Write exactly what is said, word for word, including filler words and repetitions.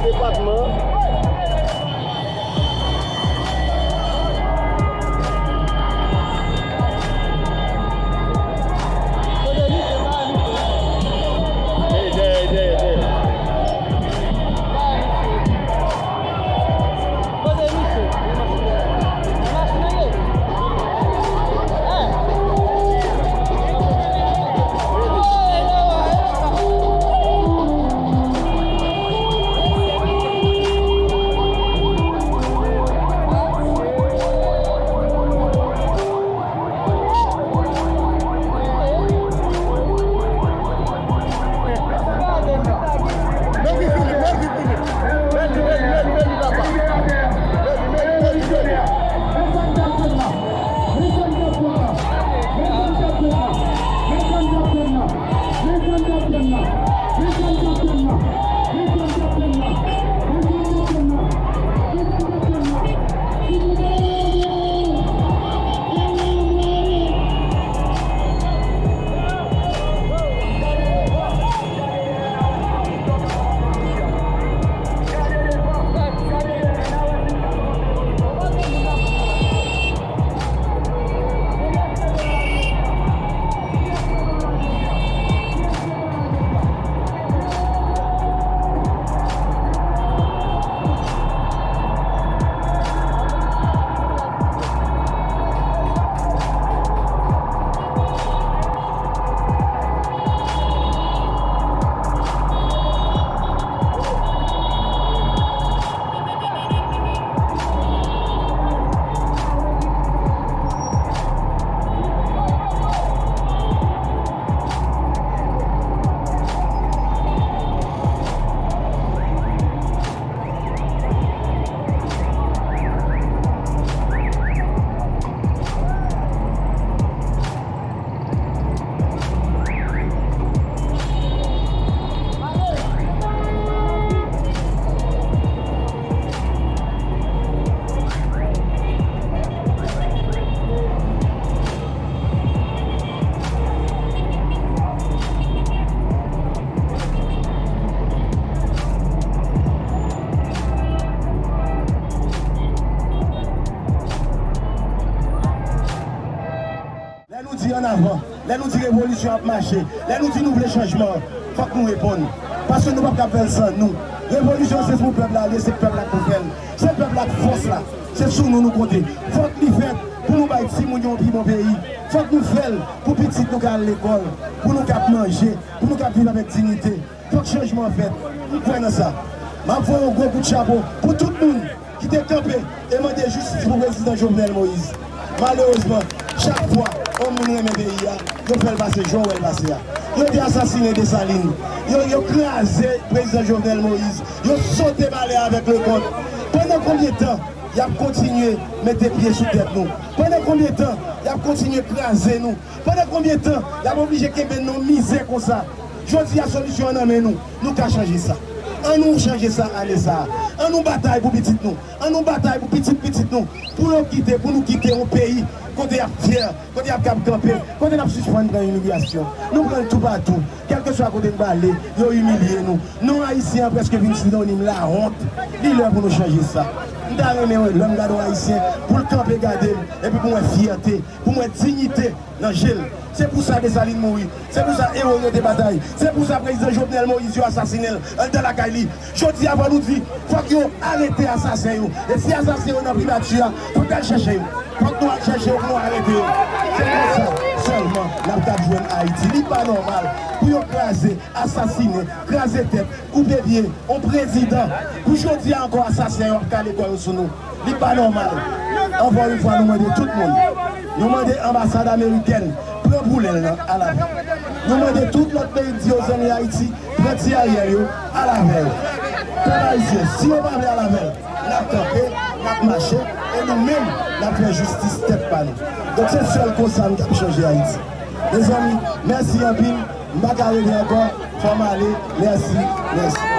Depatman. Lè nou di ann avan, lè nou di revolisyon ap mache, lè nou di nou vle chanjman, fòk nou reponn. Paske nou p ap ka fè l san nou. Revolisyon se pou pèp la li ye, se pèp la k pou fè l. Se pèp la k fòs la. Se sou nou nou konte. Fòk li fèt pou nou bay timoun yo yon pi bon peyi. Fòk nou fè l pou pitit nou ka al lekòl, pou nou ka ap manje, pou nou ka ap viv avèk diyite. Fòk chanjman an fèt. M kwè nan sa. M ap voye yon gwo kout chapo pou tout moun ki te kanpe e mande jistis pou prezidan Jovenel Moïse. Malerezman, chak fwa yon moun renmen peyi a, yo fè l pase jan w wè l pase a. Yo te asasinen Desalin. Yo, yo kraze prezidan Jovenel Moïse. Yo sote bale avèk Leconte. Pandan konbyen tan y ap kontinye mete pye sou tèt nou? Pandan konbyen tan y ap kontinye kraze nou? Pandan konbyen tan y ap oblije kenbe n nan mizè konsa? Jodi a, solisyon an nan men nou. Nou ka chanje sa. An nou chanje sa ane sa a. An nou batay pou pitit nou. An nou batay pou pitit pitit nou. Pou yo kite, pou nou kite yon peyi kote y ap fyè, kote y ap kab kanpe, kote n ap sispann pran imilyasyon. Nou pran l toupatou. Kèlkeswa kote n prale, yo imilye nou. Non ayisyen an prèske vin sinonim lawont. Li lè pou nou chanje sa. M ta renmen wè lè m gade yon ayisyen pou l kanpe gade m, epi pou m wè fyète, pou m wè diyite nan je l. Se pou sa Desalin mouri. Se pou sa ewo yo te batay. Se pou sa prezidan Jovenel Moïse yo asasinen l anndan lakay li. Jodi a, fò nou di, fòk yo arete asasen yo. E si asasen yo nan primati a, fòk y al chèche yo. Fòk nou al chèche yo pou nou arete yo. Se konsa sèlman n ap kab jwenn Ayiti. Li pa nòmal pou yo kraze, asasinen, kraze tèt, koupe pye yon prezidan. Pou jodi a ankò, asasen yo ap kale kò yo sou nou. Li pa nòmal. Ankò yon fwa, nou mande tout moun. Nou mande anbasad amerikèn pran boulen l nan al avè l. Nou mande tout lòt peyi k di yo zanmi Ayiti pran ti Ariel yo al avè yo. Pèp ayisyen, si yo pa vle al avè l, n ap kanpe, n ap mache, e nou menm, n ap fè jistis tèt pa nou. Donk, se sèl konsa n kab chanje Ayiti. Mezanmi, mèsi anpil. M pa ka rete ankò. Fò m ale. Mèsi. Mèsi.